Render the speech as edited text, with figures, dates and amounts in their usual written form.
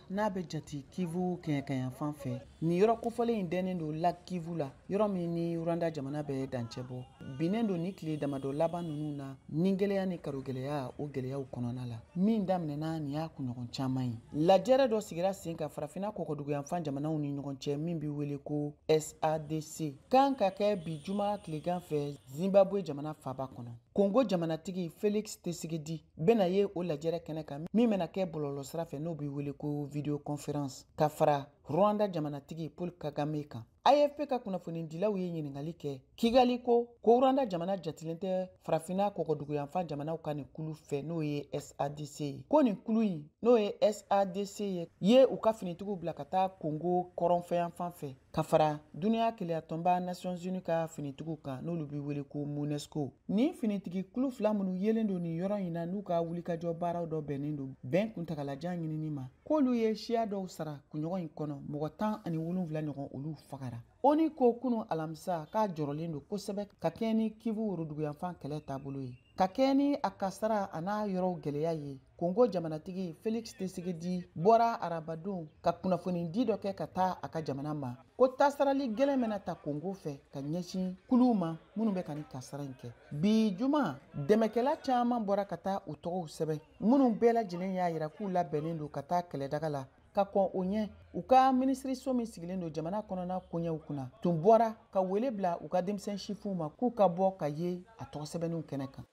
n'a bɛ jate Kivu kɛɲɛkayanfan fɛ. Nin yɔrɔ kofɔlen in dɛnnen don lac Kivu la, yɔrɔ min ni Rwanda jamana bɛ dancɛ bɔ. Binnen don ni tile damadɔ laban ninnu na, ni gɛlɛya ni karogɛlɛya o gɛlɛyaw kɔnɔna la, min daminɛna nin y'a kunɲɔgɔn caman ye. Lajɛrɛ dɔ sigira sen kan farafinna kɔkɔduguyanfan jamanaw ni ɲɔgɔn cɛ min bɛ wele ko SADC, kan ka kɛ bi juma tilegan fɛ Zimbabwe jamana faaba kɔnɔ. Kongo jamanatigi Felix Tshisekedi bɛna ye o lajɛrɛ kɛnɛ kan min bɛna kɛ bɔlɔlɔsira fɛ, n'o bɛ wele ko vidéoconférence, ka fara Rwanda jamanatigi Paul Kagame kan. AFP ka kunnafonidilaw ye ɲininkali kɛ Kigali ko Rwanda jamana jatilen tɛ farafinna kɔkɔduguyanfan jamanaw ka nin kulu fɛ, n'o ye SADC ye. Ko nin kulu in, n'o ye SADC ye u ka finitigiw bila ka taa Kongo kɔrɔnfɛyanfan fɛ ka fara duniya kelenyatɔnba Nations Unies ka finitigiw kan, n'olu bɛ wele ko MONUSCO. Nin finitigi kulu fila minnu yelen don nin yɔrɔ in na, n'u ka wulikajɔ baaraw dɔ bɛnnen don bɛn kuntagalajan ɲinini ma, k'olu ye siya dɔw sara kunɲɔgɔn in kɔnɔ, mɔgɔ 17 ɲɔgɔn olu fagara. ONU ko kunu alamisa k'a jɔrɔlen don kosɛbɛ ka kɛɲɛ ni Kivu woroduguyanfan kɛlɛ taabolo ye, ka kɛɲɛ ni a kasara a n'a yɔrɔw gɛlɛya ye. Kongo jamanatigi Felix Tshisekedi bɔra arabadon ka kunnafonidi dɔ kɛ ka taa a ka jamana ma, ko tasarali gɛlɛn bɛna ta Kongo fɛ ka ɲɛsin kuluw ma minnu bɛ ka nin kasara in kɛ. Bi juma, dɛmɛkɛla caman bɔra ka taa u tɔgɔw sɛbɛn, minnu bɛɛ lajɛlen y'a yira k'u labɛnnen don ka taa kɛlɛdaga la. Ka kɔn o ɲɛ, u ka minisiriso min sigilen don jamana kɔnɔna koɲɛw kunna tun bɔra ka wele bila u ka denmisɛn sifinw ma k'u ka bɔ ka ye a tɔgɔ sɛbɛnniw kɛnɛ kan.